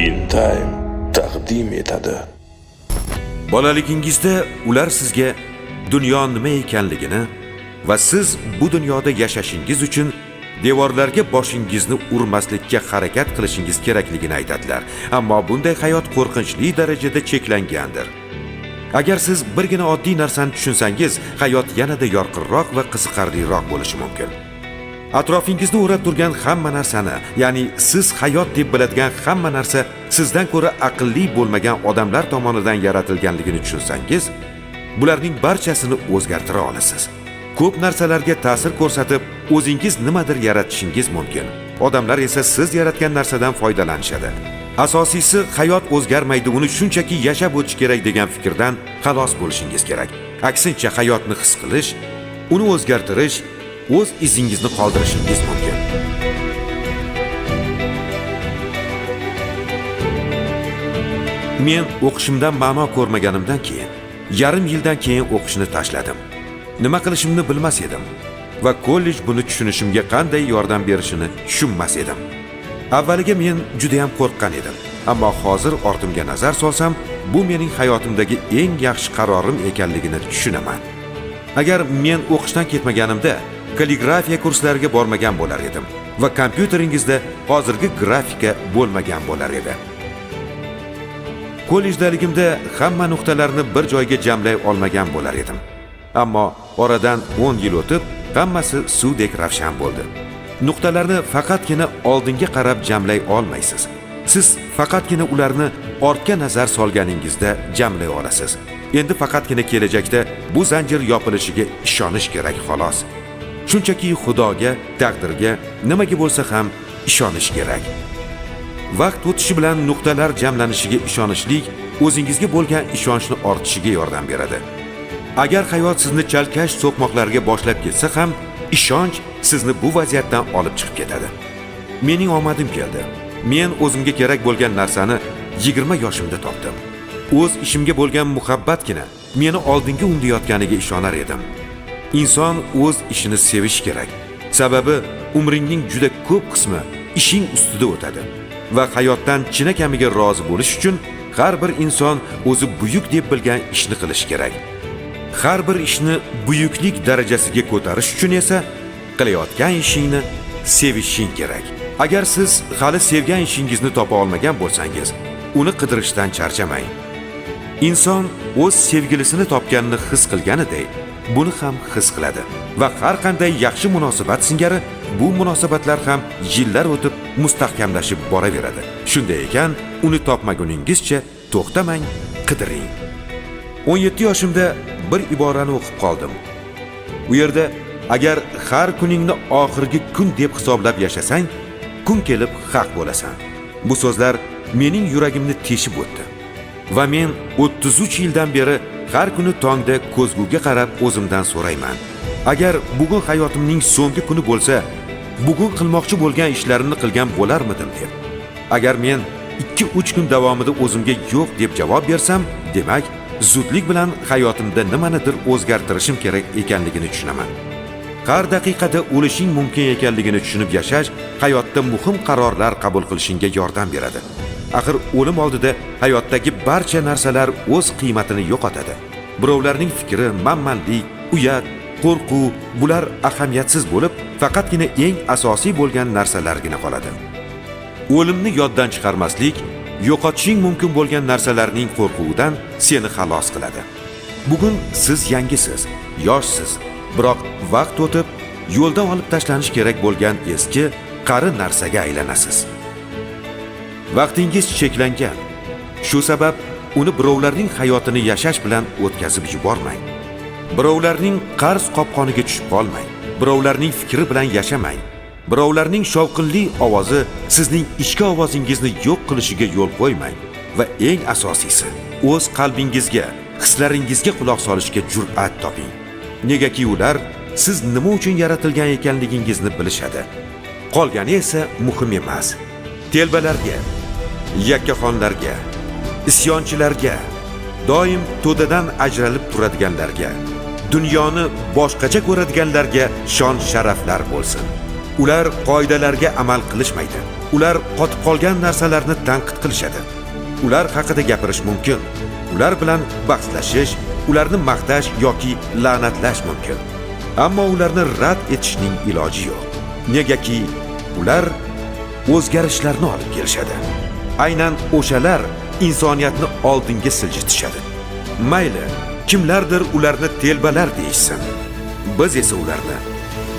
Intime taqdim etadi. Bolaligingizda ular sizga dunyo nima ekanligini va siz bu dunyoda yashashingiz uchun devorlarga boshingizni urmaslikka harakat qilishingiz kerakligini aytadilar. Ammo bunday hayot qo'rqinchli darajada cheklangandir. Agar siz birgina oddiy narsani tushunsangiz, hayot yanada yorqinroq va qiziqarliroq bo'lishi mumkin. Atrofingizni o'rab turgan hamma narsani, ya'ni siz hayot deb biladigan hamma narsa sizdan ko'ra aqlli bo'lmagan odamlar tomonidan yaratilganligini tushunsangiz, bularning barchasini o'zgartira olasiz. Ko'p narsalarga ta'sir ko'rsatib, o'zingiz nimadir yaratishingiz mumkin. Odamlar esa siz yaratgan narsadan foydalanishadi. Asosiysi, hayot o'zgarmaydi, uni shunchaki yashab o'tish kerak degan fikrdan xalos bo'lishingiz kerak. Aksincha, hayotni his qilish, uni o'zgartirish, o'z izingizni qoldirishingiz mumkin. Men o'qishimdan ma'no ko'rmaganimdan keyin, yarim yildan keyin o'qishni tashladim. Nima qilishimni bilmas edim va kollej buni tushunishimga qanday yordam berishini tushunmas edim. Avvaliga men juda ham qo'rqqan edim, ammo hozir ortimga nazar solsam, bu mening hayotimdagi eng yaxshi qarorim ekanligini tushunaman. Agar men o'qishdan ketmaganimda, kalligrafiya kurslariga bormagan bo'lar edim va kompyuteringizda hozirgi grafika bo'lmagan bo'lar edi. Kollejdaligimda hamma nuqtalarni bir joyga jamlay olmagan bo'lar edim. Ammo oradan 10 yil o'tib, hammasi suvdek ravshan bo'ldi. Nuqtalarni faqatgina oldinga qarab jamlay olmaysiz. Siz faqatgina ularni ortga nazar solganingizda jamlay olasiz. Endi faqatgina kelajakda bu zanjir yopilishiga ishonish kerak xolos. Shunchaki Xudoga, taqdirga, nimaga bo'lsa ham ishonish kerak. Vaqt o'tishi bilan nuqtalar jamlanishiga ishonishlik o'zingizga bo'lgan ishonchni ortishiga yordam beradi. Agar hayot sizni chalkash so'qmoqlarga boshlab ketsa ham, ishonch sizni bu vaziyatdan olib chiqib ketadi. Mening omadim keldi. Men o'zimga kerak bo'lgan narsani 20 yoshimda topdim. O'z ishimga bo'lgan muhabbatgina meni oldinga undayotganiga ishonar edim. Inson o'z ishini sevishi kerak. Sababi umringning juda ko'p qismi ishing ustida o'tadi va hayotdan chinakamiga rozi bo'lish uchun har bir inson o'zi buyuk deb bilgan ishni qilishi kerak. Har bir ishni buyuklik darajasiga ko'tarish uchun esa qilayotgan ishingni sevishing kerak. Agar siz hali sevgan ishingizni topa olmagan bo'lsangiz, uni qidirishdan charchamang. Inson o'z sevgilisini topganini his qilganiday, buni ham his qiladi va har qanday yaxshi munosabat singari bu munosabatlar ham yillar o'tib mustahkamlashib boraveradi. Shunday ekan, uni topmaguningizcha to'xtamang, qidiring. 17 yoshimda bir iborani o'qib qoldim. U yerda agar har kuningni oxirgi kun deb hisoblab yashasang, kun kelib haq bo'lasan. Bu so'zlar mening yuragimni teshib o'tdi. Va men 33 yildan beri har kuni tongda ko'zguga qarab o'zimdan so'rayman. Agar bugun hayotimning so'nggi kuni bo'lsa, bugun qilmoqchi bo'lgan ishlarimni qilgan bo'larmidim deb. Agar men 2-3 kun davomida o'zimga yo'q deb javob bersam, demak, zudlik bilan hayotimda nimanidir o'zgartirishim kerak ekanligini tushunaman. Har daqiqada o'lishing mumkin ekanligini tushunib yashash hayotda muhim qarorlar qabul qilishingga yordam beradi. Axir o'lim oldida hayotdagi barcha narsalar o'z qiymatini yo'qotadi. Birovlarning fikri, manmanlik, uyat, qo'rquv bular ahamiyatsiz bo'lib, faqatgina eng asosiy bo'lgan narsalargina qoladi. O'limni yoddan chiqarmaslik, yo'qotishing mumkin bo'lgan narsalarning qo'rquvidan seni xalos qiladi. Bugun siz yangisiz, yoshsiz, biroq vaqt o'tib, yo'ldan olib tashlanish kerak bo'lgan eski, qari narsaga aylanasiz. Vaqtingiz cheklangan. Shu sabab uni birovlarning hayotini yashash bilan o'tkazib yubormang. Birovlarning qarz qopqoniga tushib qolmang. Birovlarning fikri bilan yashamang. Birovlarning shovqinli ovozi sizning ichki ovozingizni yo'q qilishiga yo'l qo'ymang va eng asosiysi, o'z qalbingizga, hislaringizga quloq solishga jur'at toping. Negaki ular siz nima uchun yaratilgan ekanligingizni bilishadi. Qolgani esa muhim emas. Telbalarga, yakkaxonlarga, isyonchilarga, doim to'dadan ajralib turadiganlarga, dunyoni boshqacha ko'radiganlarga shon sharaflar bo'lsin. Ular qoidalarga amal qilishmaydi. Ular qotib qolgan narsalarni tanqid qilishadi. Ular haqida gapirish mumkin. Ular bilan bahslashish, ularni maqtash yoki la'natlash mumkin. Ammo ularni rad etishning iloji yo'q. Negaki ular o'zgarishlarni olib kelishadi. Aynan o'shalar insoniyatni oldinga siljitishadi. Mayli, kimlardir ularni telbalar deyishsin. Biz esa ularni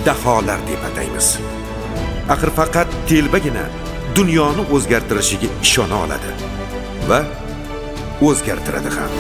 daholar deb ataymiz. Axir faqat telbagina dunyoni o'zgartirishiga ishona oladi va o'zgartiradi ham.